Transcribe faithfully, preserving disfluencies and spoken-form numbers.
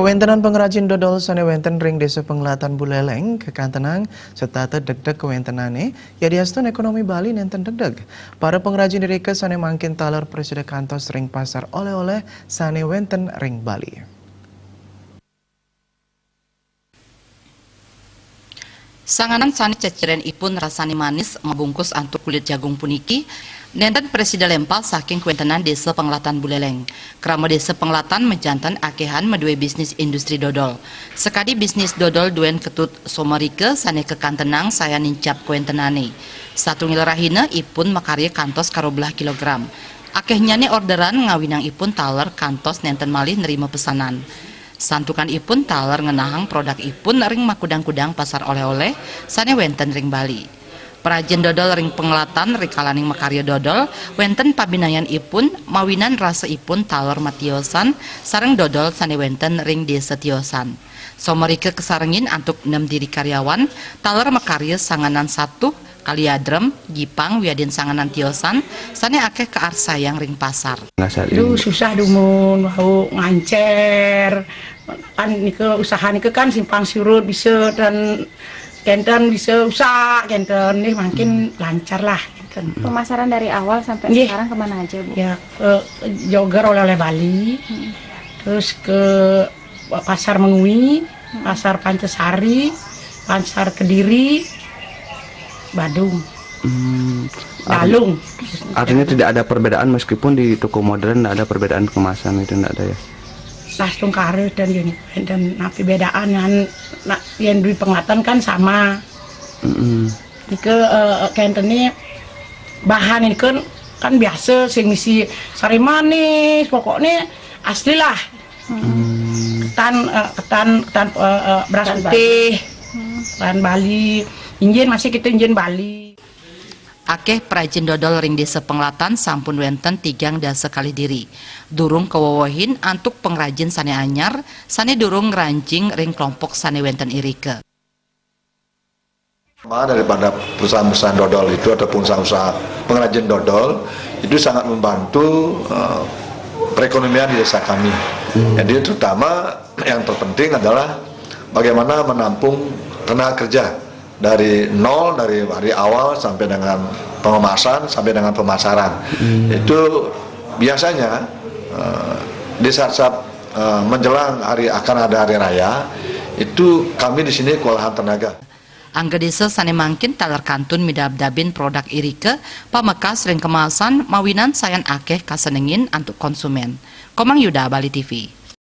Kawéntenan pangrajin dodol sané wénten ring Désa Penglatan Buleleng kakantenang setata degdeg kawéntenané, yadiastun ékonomi Bali nénten degdeg. Para pangrajin irika sané mangkin taler prasida kantos ring pasar oléh-oléh sané wénten ring Bali. Sanganan sané cecirenipun rasané manis, mabungkus antuk kulit jagung puniki, nénten prasida lémpal saking kawéntenan Désa Penglatan Buleleng. Krama Désa Penglatan majanten akéhan madué bisnis industri dodol. Sakadi bisnis dodol duén Ketut Somarika sané kakantenang sayan nincap kawéntenané. Satunggal rahina ipun makarya kantos karobelah kilogram. Akéhnyané orderan ngawinang ipun taler kantos nénten malih nrima pesanan. Santukan ipun taler ngenahang produk ipun ring makudang-kudang pasar oléh-oléh sané wénten ring Bali. Prajin dodol ring Penglatan rikalaning makarya dodol, wénten pabinayan ipun mawinan rasa ipun taler matiosan sareng dodol sané wénten ring désa tiosan. Somarika kasarengin antuk nem diri karyawan, taler makarya sanganan satuh, kaliadrem, gipang, wiadin sanganan tiosan, sané akéh kaarsayang ring pasar. Aduh, susah dumun, wau ngancer. Kan nika usaha nika kan simpang siur bisa dan kénten bisa usaha, kénten nih makin lancar lah kénten. Pemasaran dari awal sampai sekarang kemana aja, Bu? Ya, ke Jogger oléh-oléh Bali. Terus ke Pasar Mengwi, Pasar Pancasari, Pasar Kediri, Badung. Hmm, arti- Dalung. Artinya tidak ada perbedaan meskipun di toko modern tidak ada perbedaan kemasan itu tidak ada ya? Langsung kareh dan gini, dan napi bedaan yang nak yang di Penglatan kan sama. Mm-mm. Nika eh, kénten ni bahan ini kan kan biasa sing misi sari manis, pokoknya asli lah. Hmm. Ketan eh, ketan ketan eh, eh, beras putih, ketan Bali. Injin masih kita injin Bali. Akéh prajin dodol ring Désa Penglatan sampun wénten tigang dasa kalih diri. Durung kawewehin antuk pangrajin sané anyar, sané durung ngrancing ring kelompok sané wénten irika. Daripada perusahaan-perusahaan dodol itu ataupun usaha-usaha pengrajin dodol itu sangat membantu eh, perekonomian di desa kami. Jadi terutama yang terpenting adalah bagaimana menampung tenaga kerja dari nol, dari hari awal sampai dengan pengemasan sampai dengan pemasaran. Itu biasanya eh, di saat-saat eh, menjelang hari akan ada hari raya itu kami di sini kewalahan tenaga. Angga désa sané mangkin taler kantun midabdabin produk irika, pamekas ring kemasan mawinan sayan akéh kasenengin antuk konsumen. Komang Yuda, Bali T V.